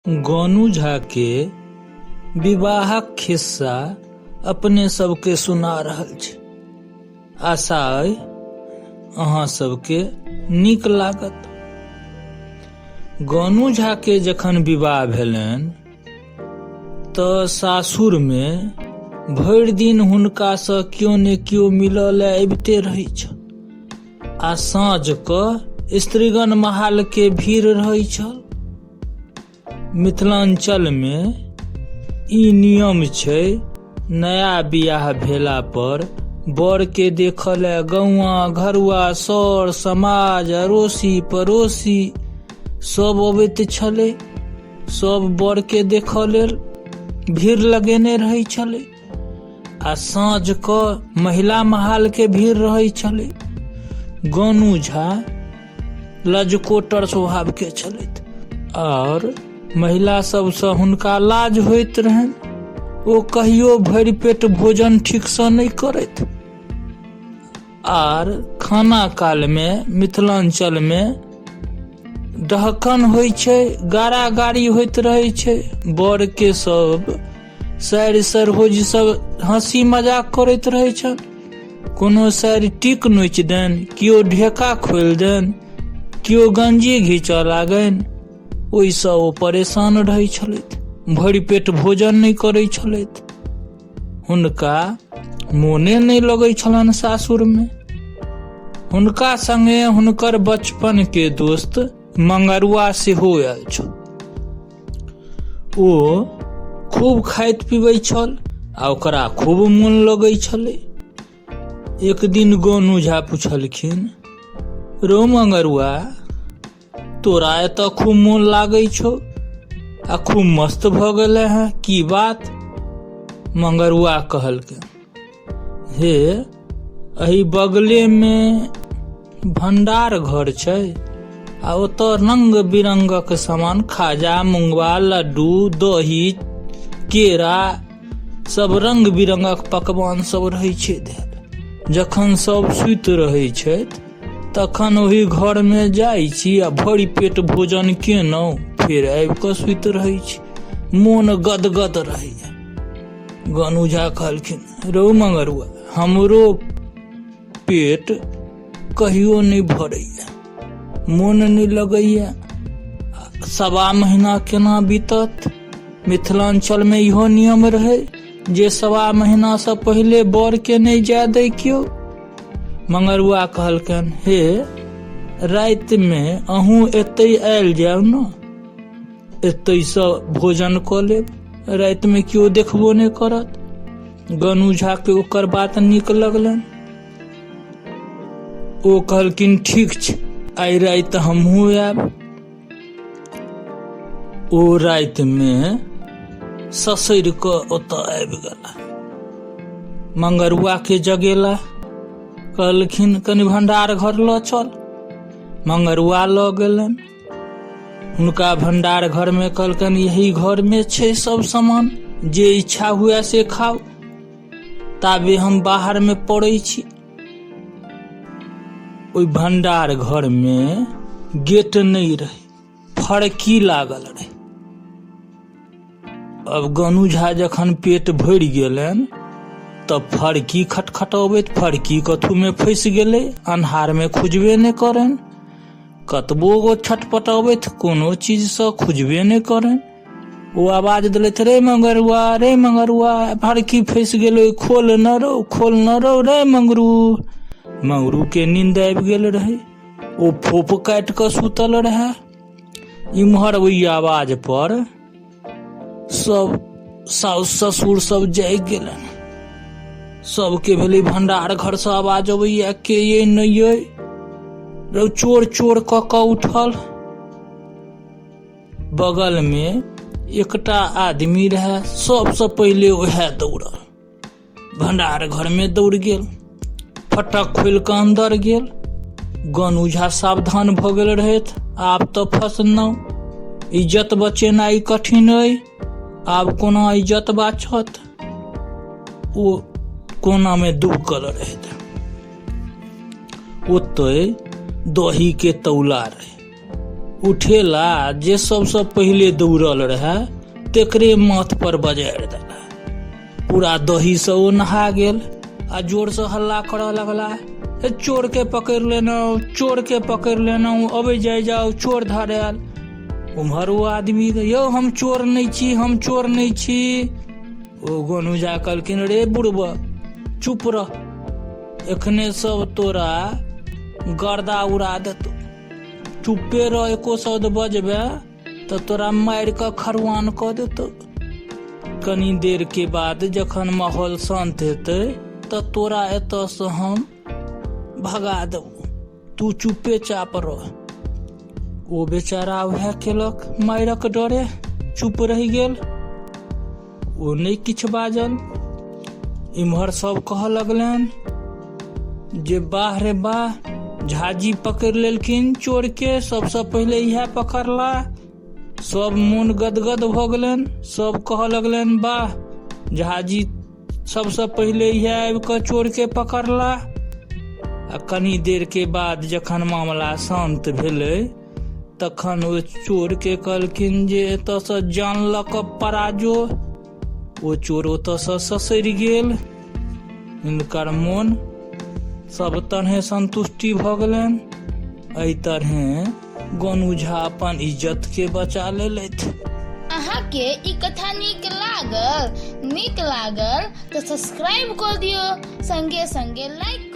गोनू झा के विवाहक खिस्सा अपने सबके सुना रहल छी। आशा अइ अहाँ सबके नीक लागत। गोनू झा के जखन विवाह भेलनि तऽ सासुर मे भरि दिन हुनका सँ केओ ने केओ मिलऽ लए अबिते रहै छल आ साँझ कऽ स्त्रीगण महाल के भीड़ रहै छल। मिथिलाञ्चलमे ई नियम छै, नया बियाह भेला पर बरके देखऽ लए गौआँ घरुआ सर समाज अड़ोसी पड़ोसी सब अबैत छलै। सब बरके देखऽ लेल भीड़ लगेने रहै छलै आ साँझ कऽ महिला महालके भीड़ रहै छलै। गोनू झा लजकोटर स्वभावके छलथि आओर महिला सबसँ हुनका लाज होइत रहनि। ओ कहियो भरि पेट भोजन ठीकसँ नहि करथि आर खाना कालमे मिथिलाञ्चलमे डहकन होइ छै, गारा गारी होइत रहै छै। बरके सब सारि सरहोज सब हँसी मजाक करैत रहै छनि। कोनो सारि टीक नोचि देन, केओ ढेका खोलि देन, केओ गंजी घीचऽ लागनि। ओहिसँ ओ परेशान रहै छलथि, भरि पेट भोजन नहि करै छलथि। हुनका मोने नहि लगै छलनि सासुरमे। हुनका संगे हुनकर बचपन के दोस्त मंगरुआ सेहो आयल छल। ओ खूब खाइत पीबै छल आ ओकरा खूब मोन लगै छलै। एक दिन गोनू झा पुछलखिन, रौ मंगरुआ, तोरा एतऽ खूब मोन लागै छौ आ खूब मस्त भऽ गेलै हँ, की बात? मंगरुआ कहलकै, हे एहि बगलेमे भण्डार घर छै आ ओतऽ रंग बिरंगक सामान खाजा मुंगवा लड्डू दही केरा सब रंग बिरंगक पकवान सब रहै छै धयल। जखन सब सुति रहै छथि तखन ओहि घरमे जाइ छी आ भरि पेट भोजन केलहुँ, फेर आबि कऽ सुति रहै छी, मोन गदगद रहैया। गोनू झा कहलखिन, रौ मंगरुआ, हमरो पेट कहियो नहि भरैया, मोन नहि लगैया, सवा महीना केना बीतत? मिथिलाञ्चलमे इहो नियम रहै जे सवा महीनासँ पहिले बरके नहि जाय दै केओ। मंगरुआ कहलकनि, हे रातिमे अहूँ एतै आयल जाउ ने, एतैसँ भोजन कऽ लेब, रातिमे केओ देखबो नहि करत। गोनू झाके ओकर बात नीक लगलनि। ओ कहलखिन, ठीक छै, आइ राति हमहूँ आयब। ओ रातिमे ससरि कऽ ओतऽ आबि गेला। मंगरुआके जगेला, कहलखिन कनि भण्डार घर लऽ चल। मंगरुआ लऽ गेलनि हुनका भण्डार घरमे। कहलकनि, यही घरमे छै सब सामान, जे इच्छा हुए से खाउ, ताबे हम बाहरमे पड़ै छी। ओहि भण्डार घरमे गेट नहि रहै, फड़की लागल रहै। अब गोनू झा जखन पेट भरि गेलनि तऽ फड़की खटखटबैत फड़की कथूमे फँसि गेलै, अन्हारमे खुजबे नहि करनि। कतबो गो छटपटबैत कोनो चीजसँ खुजबे नहि करनि। ओ आवाज देलथि, रे मंगरुआ, रे मंगरुआ, फड़की फँसि गेलै, खोल न रौ, खोल न रौ रे मंगरू। मंगरूके नींद आबि गेल रहै, ओ फोप काटि कऽ सुतल रहए। इम्हर ओहि आवाज पर सब साउस ससुर सब जागि गेलनि। सबके भेलै भंडार घर से आवाज अबैया, के ये नहि ये रौ, चोर चोर कऽ कऽ उठल। बगल में एकटा आदमी रहे, सबसे पहिले वएह दौड़ल भंडार घर में दौड़ गेल, फटक खोलि कऽ अंदर गेल। गोनू झा सावधान भऽ गेल रहथि, आब तऽ फसलहुँ, इज्जत बचेनाइ कठिन अइ, आब कोना इज्जत बाँचत? ओ कोनामे दुबकल रहथि। ओतहि दहीके तौला रहै। उठेला जे सबसँ पहिले दौड़ल रहए तेकरे माथ पर बजारि देला। पूरा दहीसँ ओ नहा गेल आ जोरसँ हल्ला करऽ लगला, चोर के पकड़ि लेलहुँ, चोर के पकड़ि लेलहुँ, अबै जाइ जाउ, चोर धरायल। उम्हर ओ आदमी, यौ हम चोर नहि छी, हम चोर नहि छी। ओ गोनू झा कहलखिन, रे बुढ़बा चुप रह, एखने सब तोरा गर्दा उड़ा देतौ, चुप्पे रह, एको शब्द बजबे तऽ तोरा मारि कऽ खरुआन कऽ देतौ। कनी देर के बाद जखन माहौल शान्त हेतै तऽ तोरा एतऽसँ हम भगा देबौ, तू चुप्पे चाप रह। ओ बेचारा वएह केलक, मारिक डरे चुप रहि गेल, ओ नहि किछु बाजल। इम्हर सब कहऽ लगलनि जे वाह रे वाह, झाजी पकड़ि लेलखिन चोर के, सबसँ पहिले इएह पकड़ला। सब मोन गदगद भऽ गेलनि, सब कहऽ लगलनि वाह, झाजी सबसँ पहिले इएह आबि कऽ चोर के पकड़ला। आ कनी देर के बाद जखन मामला शान्त भेलै तखन ओ चोर के कहलखिन जे एतऽसँ जान लऽ कऽ पड़ा जो। ओ चोर ओतऽसँ ससरि गेल। हिनकर मोन सब तरहे संतुष्टि भऽ गेलनि। एहि तरहे गोनू झा अपन इज्जत के बचा लेलथि। अहाँके ई कथा नीक लागल? नीक लागल तऽ सब्सक्राइब कऽ दियौ, संगे संगे लाइक।